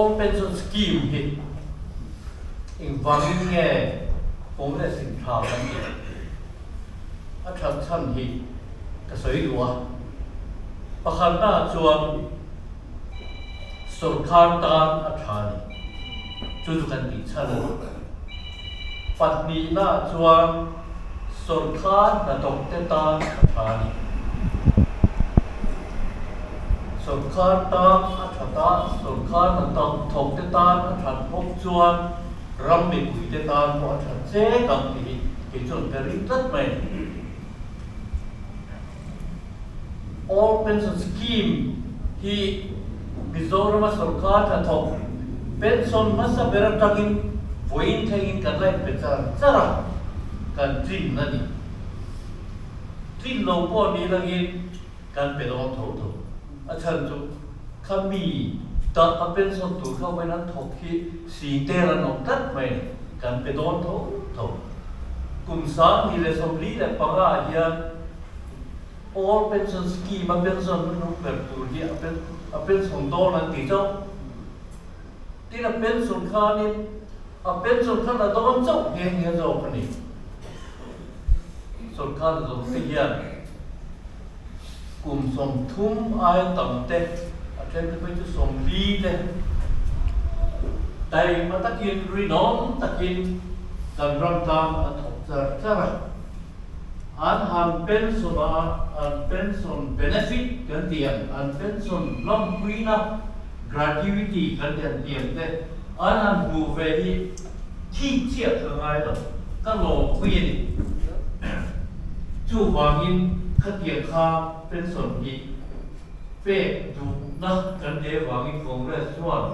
All Pension Scheme hi engvangin nge Congress in tha kan tih? A that chhan hi ka sawi duh a. Pakhatnaah chuan sorkar tan a tha a ni. Chu chu kan tih chhan a ni. Pahnihnaah chuan sorkar hnathawkte tan a tha a ni. Sorkar tan a that a, sorkar hnathawkte tan a that bawk chuan ram mipuite tan pawh a that chek ang tih hi kei chuan ka ring tlat mai a ni. All Pension Scheme hi Mizorama sorkar hnathawk pension hmasa ber atangin vawiin thlengin kan la inpe char char a, kan tlin a ni. Tlin lo pawh ni langin kan pe dawn tho tho. A chhan chu kha mi ta a pension tur kha vawiin an thawk hi si tel an awm tlat mai a ni. Kan pe dawn tho tho. Kum 2045 ah hian All Pension Scheme a pension hnuhnung ber tur hi a pension dawn an ti chauh. Tin a pension khanin a pension khan a dawn chauh nghe nghe zawk a ni. Sorkar zawng te hian kum 30 aia tam te, a then te phei chu 40 te taima takin rinawm takin kan ram tlang an thawk char char a. An han pension a, an pension benefit kan tih ang, an pension lawmpuina gratuity kan tih ang tih ang te an han hmuh ve hi thik chiah ka ngai lo, ka lawmpui a ni. Chuvangin khatiang kha pension hi pek duhna kan nei avangin Congress chuan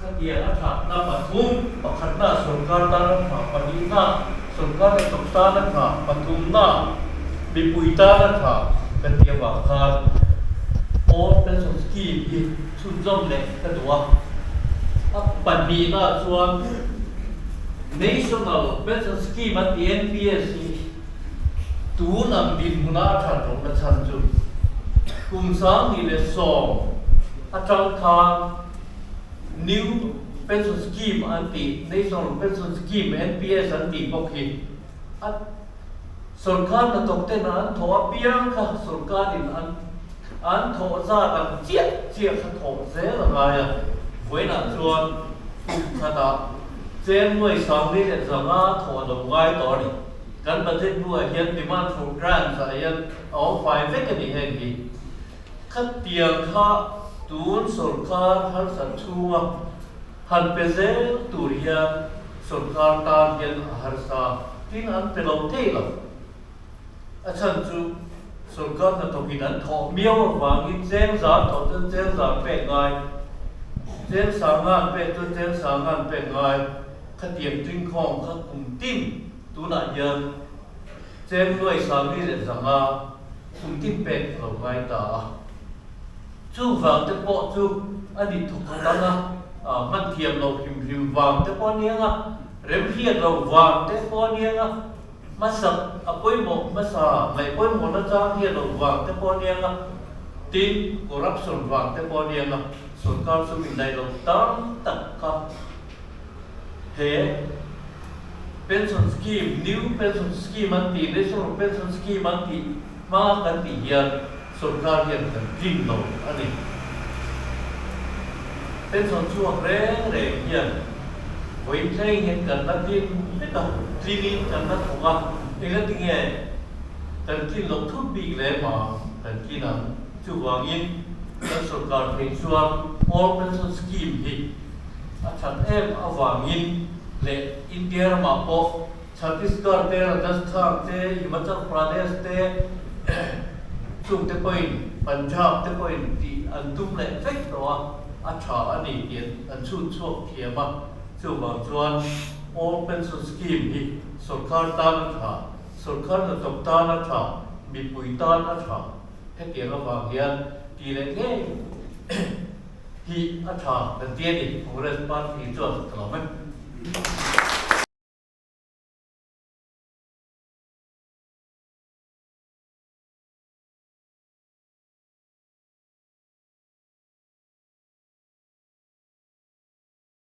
khatiang a thatna pathum, pakhatna sorkar tan a tha, pahnihna sorkar hnathawk tan a tha, pathumna mipui tan a tha kan tih avang khan All Pension Scheme hi chhunzawm leh ka duh a. A pahnihna chuan National Pension Scheme an tih NPS hi tun ang dinhmuna a that lohna chhan chu kum 2010 atang khan New Pension Scheme an tih, National Pension Scheme, NPS an tih bawk hi a sorkar hnathawk ten an thawh apiang kha sorkarin an an thawh zat ang chiah chiah kha thawh zel a ngai a, vawiinah chuan kum khatah cheng nuai 4500 thawh a lo ngai tawh a ni. Kan budget buah hian demand for grants ah hian a awm fai vek a ni heng hi. Khatiang kha tun sorkar harsat chhunga han pe zel tur hian sorkar tan hian a harsa tin an pe lo thei lo. A chhan chu sorkar hnathawkin an thawh miau avangin cheng zar thawh chuan cheng zar pek ngai, cheng sangan pek chuan cheng sangan pek ngai. Khatiang tingkhawng kha kum tin tunah hian cheng nuai 4500 kum tin pek a lo ngai ta a. Chuvang te pawh chu a ni thawk khat ang a, hman thiam lo hrim hrim vang te pawh a ni ang a, remhriat lo vang te pawh a ni ang a, hmasak a pawimawh hmasa ngaih pawimawh nachang hian lo vang te pawh a ni ang a, tin corruption vang te pawh a ni ang a, sorkar chu indaih lo tam tak kha He pension scheme, new pension scheme an tih, national pension scheme an tih hma kan tih hian sorkar hian kan tlin lo a ni. Pension chhuak reng reng hian vawiin thleng hian kan la tlin vek a, tlinin kan la thawk a, engatinge kan tlin loh thut bik lem a kan tlin ang. Chuvangin kan sorkar phei chuan all pension scheme hi a that em avangin leh India ramah pawh Chhattisgarh te, Rajasthan te, Himachal Pradesh te chung te pawhin Punjab te pawhin tih an tum leh vek tawh a, a tha a ni tih an chhut chhuak thiam a. Chuvang chuan All Pension Scheme hi sorkar tan a tha, sorkar hnathawk tan a tha, mipui tan a tha. Hetiang avang hian tih leh ngei hi a tha kan ti a ni, Congress party chuan ka lo mai.